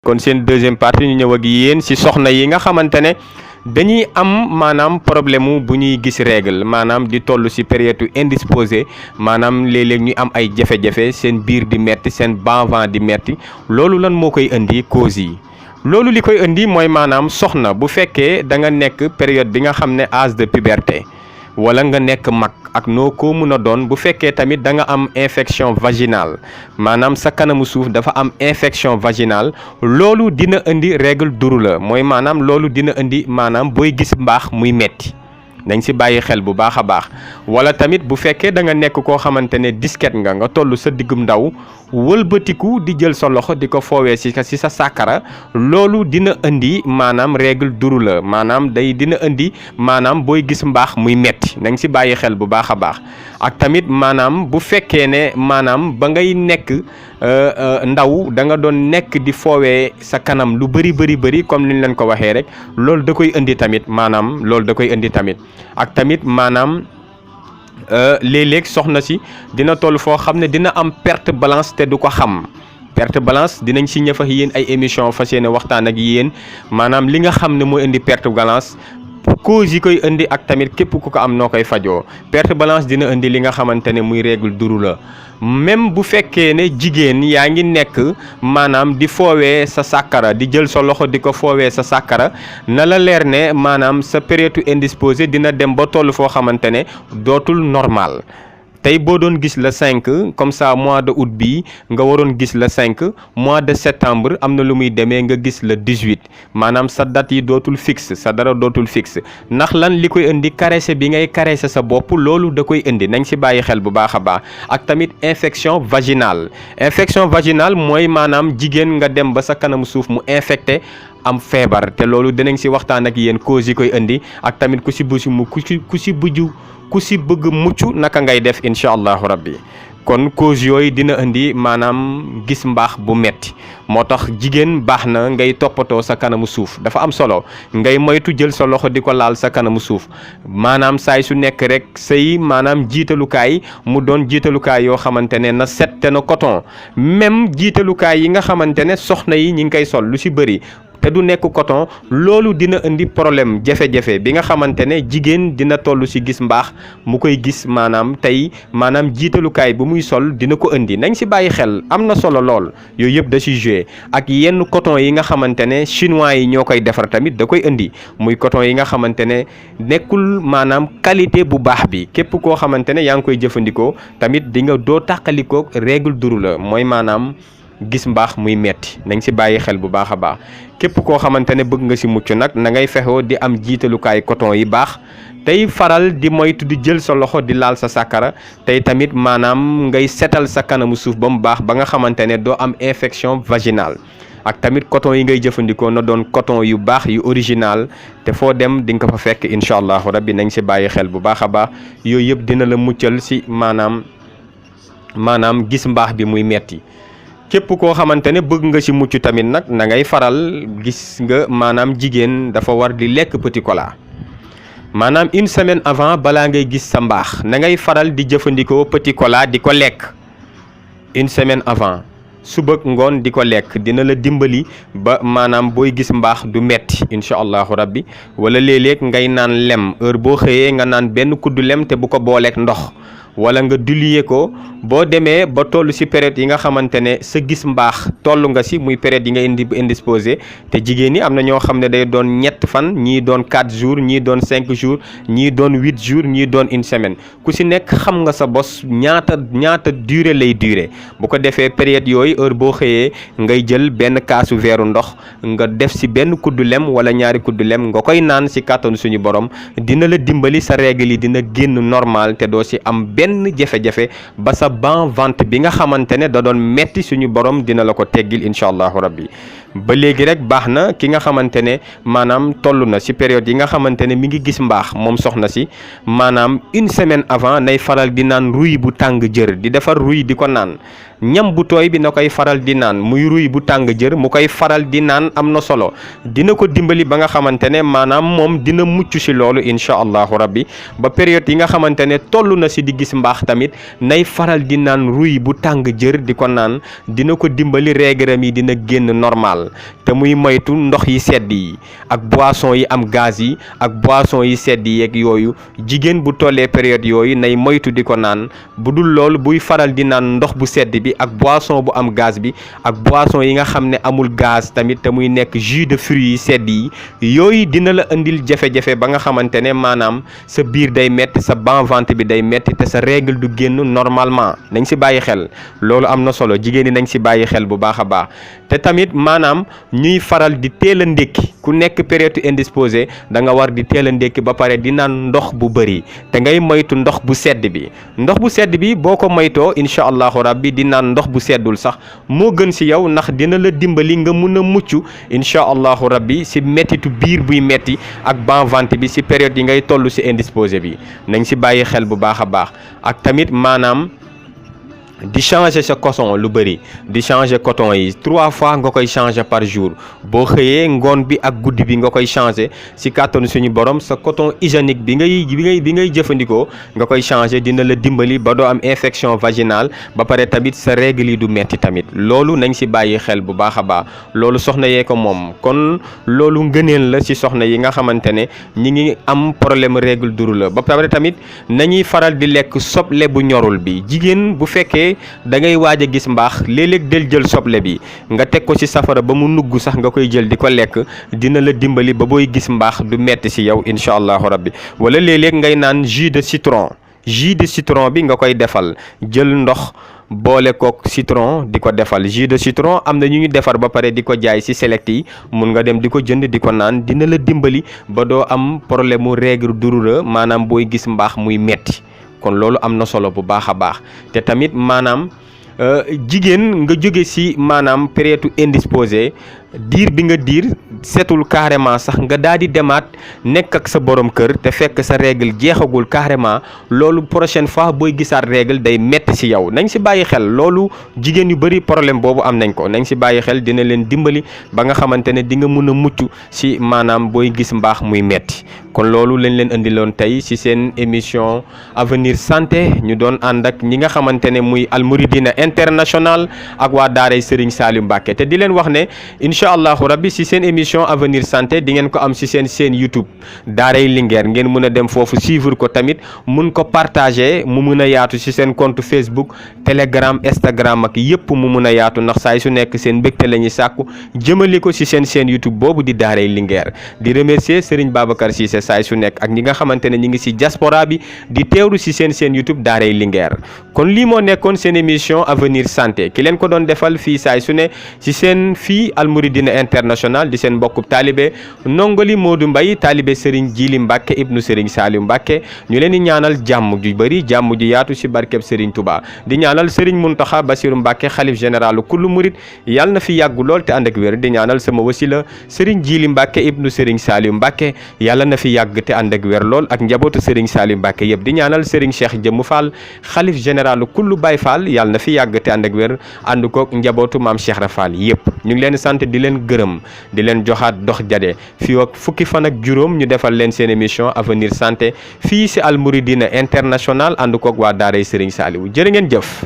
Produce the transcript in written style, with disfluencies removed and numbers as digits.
kon seen deuxième partie ñu ñëw ak yéen ci soxna yi nga xamante ne dañuy am maanaam problème bu ñuy gis règle maanaam di toll ci période indisposé maanaam léeg-léeg ñu am ay jafe-jafe seen biir di metti seen bas-ventre di metti loolu lan moo koy indi cause yi loolu li koy indi mooy maanaam soxna bu fekkee da nga nekk période bi nga xam ne âge de puberté wala nga nekk mag ak noo ko mën a doon bu fekkee tamit da nga am infection vaginale maanaam sa kanamu suuf dafa am infection vaginale loolu dina indi règle douloureuse mooy maanaam loolu dina indi maanaam booy gis mbaax muy metti nañ ci bàyyi xel bu baax a baax wala tamit bu fekkee da nga nekk koo xamante ne disket nga toll sa diggum ndaw wëlbatiku di jël sa loxo di ko foowee ci sa sàkkara loolu dina indi maanaam règle douloureuse maanaam dina indi maanaam booy gis mbaax muy metti nañ ci bàyyi xel bu baax a baax ak tamit maanaam bu fekkee ne maanaam ba ngay nekk ndaw da nga doon nekk di foowee sa kanam lu bëri comme ni ñu leen ko waxee rek loolu da koy indi tamit maanaam loolu da koy indi tamit ak tamit maanaam léeg-léeg soxna si dina toll foo xam ne dina am perte blanche te du ko xam perte blanche dinañ si ñëf ak yéen ay émission fas yéene waxtaan ak yéen maanaam li nga xam ne mooy indi perte blanche cause yi koy indi ak tamit képp ku ko am noo koy fajoo perte blanche dina indi li nga xamante ne muy règle douloureuse même bu fekkee ne jigéen yaa ngi nekk maanaam di foowee sa sàkkara di jël sa loxo di ko foowee sa sàkkara na la leer ne maanaam sa période indisposé dina dem ba toll foo xamante ne dootul normal tey boo doon gis le 5 comme ça mois de août bii nga waroon gis le 5 mois de septembre am na lu muy demee nga gis le 18 maanaam sa date yi dootul fixe sa dara dootul fixe ndax lan li koy indi caresser bi ngay caresser sa bopp loolu da koy indi nañ ci bàyyi xel bu baax a baax ak tamit infection vaginale mooy maanaam jigéen nga dem ba sa kanamu suuf mu infecté am feebar te loolu dinañ ci waxtaan ak yéen cause yi koy indi ak tamit ku si bëgg mucc naka ngay def incha allahu rabbi kon cause yooyu dina indi maanaam gis mbaax bu metti moo tax jigéen baax na ngay toppatoo sa kanamu suuf dafa am solo ngay moytu jël sa loxo di ko laal sa kanamu suuf maanaam saay su nekk rek say maanaam jiitalukaay mu doon jiitalukaay yoo xamante ne na set te na coton même jiitalukaay yi nga xamante ne soxna yi ñi ngi koy sol lu ci bëri te du nekk coton loolu dina indi problème jafe-jafe bi nga xamante ne jigéen dina toll ci gis mbaax mu koy gis maanaam tey maanaam jiitalukaay bu muy sol dina ko indi nañ ci bàyyi xel am na solo lool yooyu yëpp da ci joué ak yenn coton yi nga xamante ne chinois yi ñoo koy defar tamit da koy indi muy coton yi nga xamante ne nekkul maanaam qualité bu baax bi képp koo xamante ne yaa ngi koy jëfandikoo tamit di nga doo tàqalikoo règle douloureuse mooy maanaam gis mbaax muy metti nañ ci bàyyi xel bu baax a baax képp koo xamante ne bëgg nga ci mucc nag na ngay fexoo di am jiitalukaay coton yi baax tey faral di moytu di jël sa loxo di laal sa sàkkara tey tamit maanaam ngay setal sa kanamu suuf ba mu baax ba nga xamante ne doo am infection vaginale ak tamit coton yi ngay jëfandikoo na doon coton yu baax yu original te foo dem di nga ko fa fekk incha allahu rabbi nañ ci bàyyi xel bu baax a baax yooyu yëpp dina la muccal ci maanaam gis mbaax bi muy metti képp koo xamante ne bëgg nga ci mucc tamit nag na ngay faral gis nga maanaam jigéen dafa war di lekk petit cola maanaam une semaine avant balaa ngay gis sa mbaax na ngay faral di jëfandikoo petit cola di ko lekk une semaine avant suba ak ngoon di ko lekk dina la dimbali ba maanaam booy gis mbaax du metti incha allahu rabbi wala léeg-léeg ngay naan lem heure boo xëyee nga naan benn kuddu lem te bu ko booleek ndox wala nga diluer ko boo demee ba toll ci période yi nga xamante ne sa gis mbaax toll nga ci muy période yi nga indisposé te jigéen ñi am na ñoo xam ne day doon ñett fan ñii doon 4 jours ñii doon 5 jours ñii doon 8 jours ñii doon une semaine ku ci nekk xam nga sa bos ñaata durée lay durer bu ko defee période yooyu heure boo xëyee ngay jël benn kaasu veeru ndox nga def ci benn kuddu lem wala ñaari kuddu lem nga koy naan ci kàttanu suñu borom dina la dimbali sa règle yi dina génn normal te doo ci am benn jafe-jafe ba sa bas-ventre bi nga xamante ne da doon metti suñu borom dina la ko teggil incha allahu rabbi ba léegi rek baax na ki nga xamante ne maanaam toll na ci période yi nga xamante ne mi ngi gis mbaax moom soxna si maanaam une semaine avant nay faral di naan ruy bu tàng jër di defar ruy di ko naan ñam bu tooy bi na koy faral di naan muy ruy bu tàng jër mu koy faral di naan am na solo dina ko dimbali ba nga xamante ne maanaam moom dina mucc si loolu incha allahu rabbi ba période yi nga xamante ne toll na si di gis mbaax tamit nay faral di naan ruy bu tàng jër di ko naan dina ko dimbali règlam yi dina génn normal te muy moytu ndox yi sedd yi ak boisson yi am gaz yi ak boisson yi sedd yi yeeg yooyu jigéen bu tollee période yooyu nay moytu di ko naan bu dul loolu buy faral di naan ndox bu sedd bi ak boisson bu am gaz bi ak boisson yi nga xam ne amul gaz tamit te muy nekk jus de fruits yi sedd yi yooyu dina la indil jafe-jafe ba nga xamante ne maanaam sa biir day metti sa bas-ventre bi day metti te sa règle du génn normalement nañ si bàyyi xel loolu am na solo jigéen ñi nañ si bàyyi xel bu baax a baax te tamit maanaam ñuy faral di teel a ndékki ku nekk période indisposé da nga war di teel a ndékki ba pare di naan ndox bu bëri te ngay moytu ndox bu sedd bi ndox bu sedd bi boo ko moytoo incha allahu rabbi di naan ndox bu seddul sax moo gën si yow ndax dina la dimbali nga mun a mucc incha allahu rabbi si mettitu biir buy metti ak bas-ventre bi si période yi ngay toll si indisposé bi nañ si bàyyi xel bu baax a baax ak tamit maanaam di changer sa coton lu bëri di changer coton yi 3 fois nga koy changer par jour boo xëyee ngoon bi ak guddi bi nga koy changer si kàttanu suñu borom sa coton hygiénique bi ngay jëfandikoo nga koy changer dina la dimbali ba doo am infection vaginale ba pare tamit sa règle yi du metti tamit loolu nañ si bàyyi xel bu baax a baax loolu soxna yee ko moom kon loolu ngëneel la si soxna yi nga xamante ne ñi ngi am problème règle duru la ba pare tamit nañuy faral di lekk soble bu ñorul bi jigéen bu fekkee da ngay waaj a gis mbaax léeg-léeg del jël soble bi nga teg ko ci safara ba mu nugg sax nga koy jël di ko lekk dina la dimbali ba booy gis mbaax du metti ci yow incha allahu rabbi wala léeg-léeg ngay naan jus de citron bi nga koy defal jël ndox boole kook citron di ko defal jus de citron am na ñu defar ba pare di ko jaay ci select yi mun nga dem di ko jënd di ko naan dina la dimbali ba doo am problème mu règle douloureuse maanaam booy gis mbaax muy metti kon loolu am na solo bu baax a baax te tamit maanaam jigéen nga jóge ci maanaam période indisposé diir bi nga diir setul carrément sax nga daal di demaat nekk ak sa borom kër te fekk sa règle jeexagul carrément loolu prochaine fois booy gisaat règle day metti ci yow nañ ci bàyyi xel loolu jigéen yu bari problème boobu am nañ ko nañ ci bàyyi xel dina leen dimbali ba nga xamante ne di nga mun a mucc ci maanaam booy gis mbaax muy metti kon loolu lañ leen indiloon tey ci seen émission avenir santé ñu doon ànd ak ñi nga xamante ne muy almuridina international ak waa daaray Serigne Saliou Mbacké te di leen wax ne incha allahu rabbi ci seen émission avenir santé di ngeen ko am ci seen YouTube daaray Linguère ngeen mën a dem foofu suivre ko tamit mun ko partager mu mun a yaatu ci seen compte Facebook Telegram Instagram ak yëpp mu mun a yaatu ndax saay su nekk seen mbégte la ñuy sàkku jëmale ko ci seen YouTube boobu di daaray Linguère di remercier Serigne Babacar Cissé saay su nekk ak ñi nga xamante ne ñi ngi ci diaspora bi di teewlu ci seen YouTube daaray Linguère kon lii moo nekkoon seen émission avenir santé ki leen ko doon defal fii saay su ne ci seen fii almuridina international di seen mbokkub taalibe nongoli Modou Mbaye taalibe Serigne Djili Mbacké ibnu Serigne Saliou Mbacké ñu leen di ñaanal jàmm ju bëri jàmm ju yaatu ci barkeb Serigne Touba di ñaanal Serigne Mountakha Bassirou Mbacké xalif général kullu murid yàlla na fi yàgg lool te ànd ak wér di ñaanal sama wasila Serigne Djili Mbacké ibnu Serigne Saliou Mbacké yàlla na fi yàgg te ànd ak wér lool ak njabootu Serigne Saliou Mbacké yëpp di ñaanal Serigne Cheikh Jëmm Fall xalif général kullu Baye Fall yàlla na fi yàgg te ànd ak wér ànd kook njabootu maam Cheikh Rafal yëpp ñu ngi leen sant di leen gërëm di leen joxaat dox jade fii ak fukki fan ak juróom ñu defal leen seen émission avenir santé fii ci almuridina international ànd kook waa daaray Serigne Saliou jërë ngeen jëf